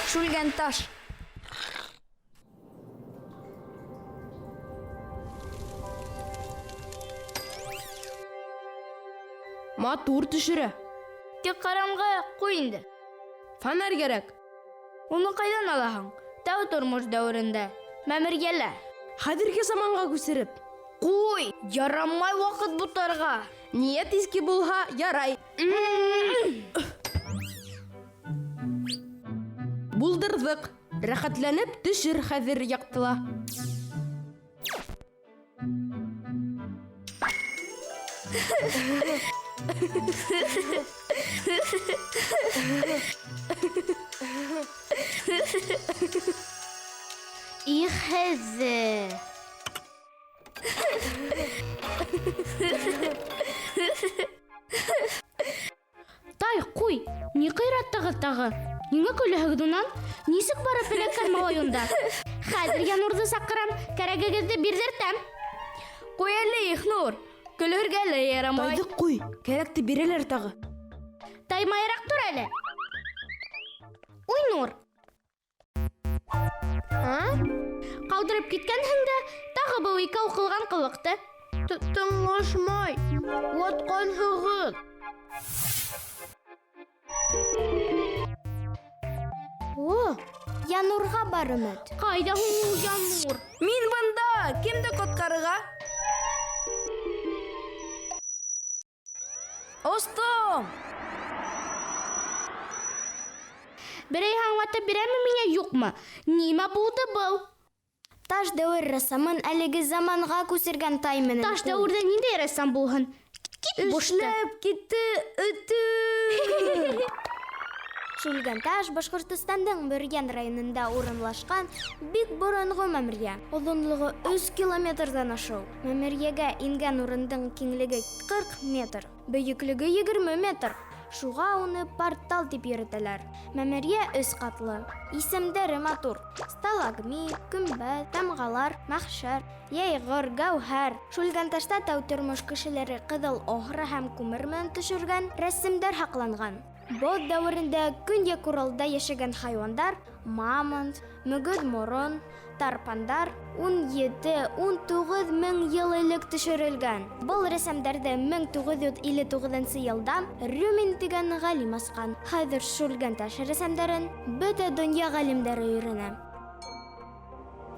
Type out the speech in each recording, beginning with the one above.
Шүлгән таш. Матур төшерә. Тик караңгы, куй инде. Фонарь кәрәк. Уны кайдан алаһың? Тәү тормыш дәверендә. Мәмергәлә. Хәзерге заманга күчереп. Куй, ярамай вакыт бутарга. Ният изге булһа, ярай. Булдырдык. Рәхәтләнеп төшер хәзер яктыла. Их, хәзер. Тай, куй, ни кыйраттыгыз тагы? Ниңә көләһегез унан? Нисек барып эләккән малай унда? Хәзер Янурҙы саҡырам, кәрәгегеҙҙе бирҙертәм. Ҡуй әле, Ихнур, көлөргә лә ярамай. Тайҙы ҡуй, кәрәкте бирәләр тағы. Таймайыраҡ тор әле. Уйнур. А? Ҡалдырып киткәнһең дә, тағы был икәү ҡылған ҡылыҡты. Тыңлашмай, ватҡанһығыҙ. О, Янурға бар өмөт. Ҡайҙа һуң ул Янур? Мин бында! Кемде ҡотҡарырға? Остом! Берәйһе аңлатып бирәме миңә, юҡмы? Нимә булды был? Таш дәүер рәссамын әлеге заманға күсергән тай менән. Таш дәүерҙә ниндәй рәссам булһын? Кит бушты. Эшләп китте өтө! Шүлгән таш Башҡортостандың Бөрйән районында урынлашҡан бик боронғо мәмерйә. Оҙонлоғо 3 километрҙан ашыу. Мәмерйәгә ингән урындың киңлеге 40 метр, бөйөклөгө 20 метр. Шуға уны портал тип йөрөтәләр. Мәмерйә өс ҡатлы. Исемдәре матур. Сталагмит, көмбәҙ, тамғалар, мәхшәр, йәйғор, гәүһәр. Шүлгәнташта тәү тормош кешеләре ҡыҙыл охра һәм күмер менән төшөргән рәсемдәр һаҡланған. Боҙ дәүерендә Көньяҡ Уралда йәшәгән хайуандар мамонт, мөгөҙ морон, тарпандар 17-19 мең йыл элек төшөрөлгән. Был рәсемдәрҙе 1959 йылда Рюмин тигән ғалим асҡан. Хәҙер Шүлгәнташ рәсемдәрен бөтә донъя ғалимдары өйрәнә.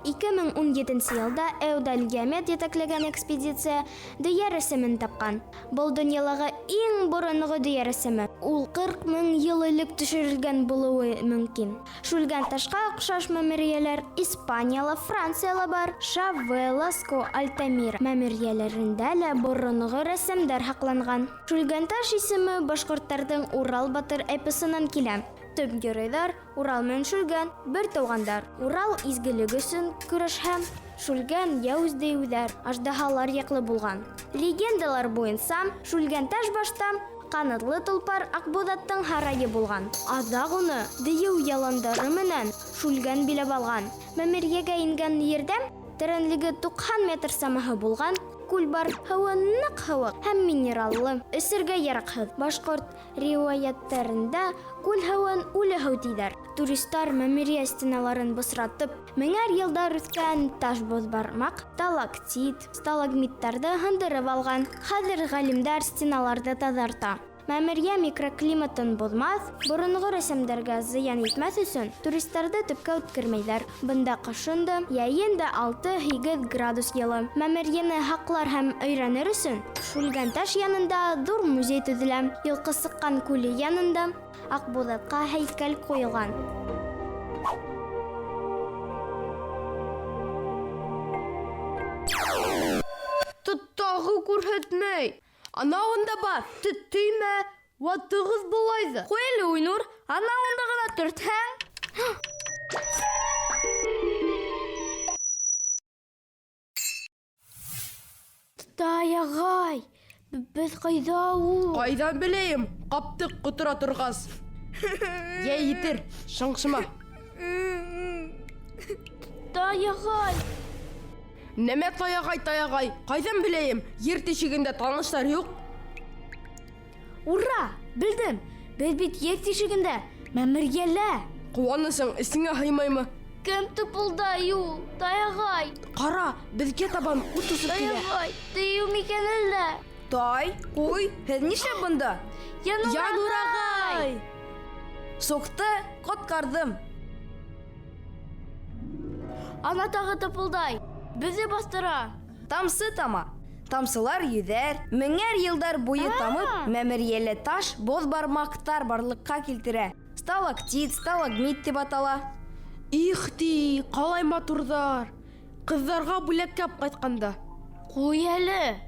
2017 йылда Эудаль Геомет етәкләгән экспедиция дөйә рәсемен тапҡан. Был донъялағы иң боронғо дөйә рәсеме. Ул 40 мең йыл элек төшөрөлгән булыуы мөмкин. Шүлгән ташҡа оҡшаш мәмерйәләр Испанияла, Францияла бар. Шаве, Ласко, Альтамира мәмерйәләрендә лә боронғо рәсемдәр һаҡланған. Шүлгән таш исеме башҡорттарҙың Урал батыр эпосынан килә. Төп геройҙар Урал менән Шүлгән бер туғандар. Урал изгелек өсөн көрәшһә, Шүлгән яуыз дейеүҙәр, аждаһалар яҡлы булған. Легендалар буйынса, Шүлгән таш башта ҡанатлы толпар Аҡбуҙаттың һарайы булған. Аҙаҡ уны дейеү яландары менән Шүлгән биләп алған. Мәмерйәгә ингән ерҙә тәрәнлеге 90 метр самаһы булған күл бар, һыуы ныҡ һыуыҡ һәм минераллы, эсергә яраҡһыҙ. Башҡорт риүәйәттәрендә күл һыуын үле һыу тиҙәр. Туристар мәмерйә стеналарын бысратып, меңәр йылдар үҫкән таш боҙбармаҡ, сталактит, сталагмиттарҙы һындырып алған. Хәҙер ғалимдар стеналарҙы таҙарта. Мәмерйә микроклиматын боҙмаҫ, боронғо рәсемдәргә зыян итмәҫ өсөн туристарҙы төпкә үткәрмәйҙәр. Бында ҡышын да, йәйен дә 6-8 градус йылы. Мәмерйәне һаҡлар һәм өйрәнер өсөн Шүлгәнташ янында ҙур музей төҙөлә. Йылҡы сыҡҡан күле янында Аҡбуҙатҡа һәйкәл ҡуйылған. Тағы күрһәтмәй. Анауында бар, төймә, ватығыҙ былай ҙа. Ҡуй әле, Уйнур, анауында ғына төртһәң. Тай, ағай, беҙ ҡайҙа ул? Ҡайҙан беләйем, ҡаптыҡ ҡотора торғас. Йә, етер, шыңшыма. Тай, ағай. Нәмә таягай, таягай, ҡайҙан беләйем, ер тишегендә таныштар юҡ. Ура, белдем. Беҙ бит ер тишегендә, мәмерйәлә. Ҡыуанысың эсеңә һыймаймы? Кем тыпылдай ул? Таяғай. Ҡара, беҙгә табан ут осоп килә. Таяғай. Дейеү микән әллә? Тай, ҡуй, һеҙ нишләп бында? Янур Янур ағай! Суҡты, ҡотҡарҙым. Ана тағы тыпылдай. Беҙҙе баҫтыра. Тамсы тама. Тамсылар йөҙәр, меңәр йылдар буйы тамып, мәмерйәле таш боҙ бармаҡтар барлыҡҡа килтерә. Сталактит, сталагмит тип атала. Их ти, ҡалай матурҙар. Ҡыҙҙарға бүләккә алып ҡайтҡанда. Ҡуй әле.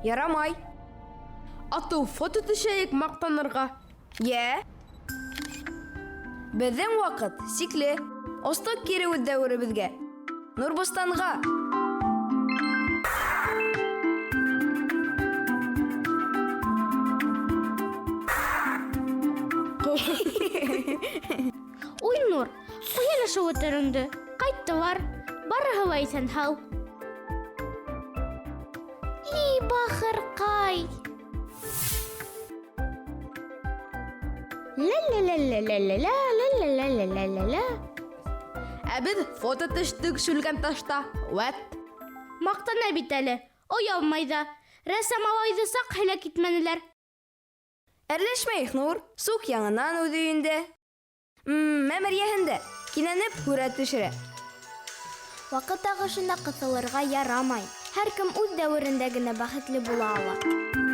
Ярамай. Атыу фото төшәйек маҡтанырға. Йә. Беҙҙең ваҡыт сикле. Остоҡ кире үҙ дәүеребеҙгә. Нурбостанға. Уй, Нур, ҡуй әле шул этәреңде. Ҡайттылар. Барыһы ла иҫән-һау. И, бахырҡай. Ля-ля-ля-ля-ля-ля-ля, ля-ля-ля-ля-ля-ля. Ә беҙ фото төштөк шүлгән ташта. Вәт. Маҡтана бит әле. Оялмай ҙа. Рәссам малайҙы саҡ һәләк итмәнеләр. Әрләшмәйек, Нур. Суҡ яңынан үҙ өйөндә. Мәмерйәһендә. Кинәнеп һүрәт төшөрә. Ваҡыт ағышына ҡыҫылырға ярамай. Һәр кем үҙ дәүерендә генә бәхетле була ала.